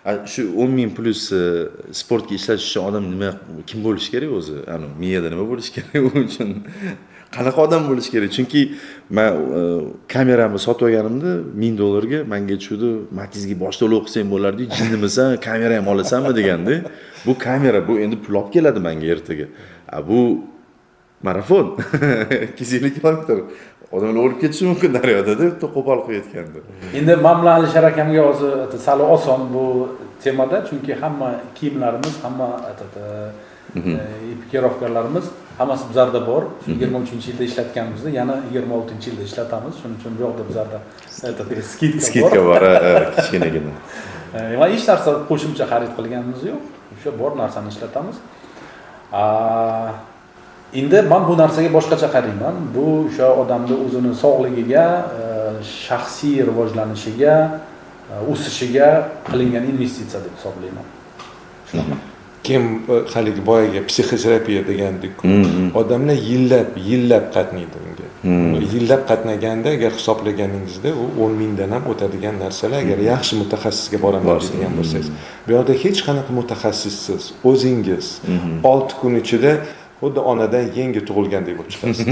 Shu 10 000 plyus sportga ishlatish uchun odam nima, kim bo'lishi kerak o'zi? Ani miyada nima bo'lishi kerak u uchun, qanaqa odam bo'lishi kerak? Chunki man kameramni sotib olganimda 1000 dollarga, manga aytishuvdi: "Matizga bosh to'lov qilsang bo'lardi, jinnimisan, kamera ham olasanmi?" deganda. Bu kamera, bu endi pul olib keladi manga ertaga, a bu marafon 250 kilometr, odamlar o'lib ketishi mumkin daryoda deb qo'pol qilayotganda. Endi man bilan Alisher akamga hozir sal oson bu temada, chunki hamma kiyimlarimiz, hamma экипировка larimiz, hammasi bizlarda bor. Shu 23-yilda ishlatganimizni yana 26-yilda ishlatamiz. Shuning uchun bu yoqda bizlarda скидка. Скидка bor, kichkinagina. Va hech narsa qo'shimcha xarid qilganimiz yo'q, o'sha bor narsani ishlatamiz. Endi man bu narsaga boshqacha qarayman. Bu o'sha odamni o'zini sog'ligiga, shaxsiy rivojlanishiga, o'sishiga qilingan investitsiya deb hisoblayman. Shunaqa. Keyin haligi boyagi psixoterapiya degandek, odamlar yillab yillab qatnaydi unga. Yillab qatnaganda, agar hisoblaganingizda, u 10 000dan ham o'tadigan narsalar, agar yaxshi mutaxassisga boraman deydigan bo'lsangiz. Bu yoqda hech qanaqa mutaxassissiz o'zingiz 6 kun ichida xuddi onadan yangi tug'ilgandek bo'lib chiqasiz.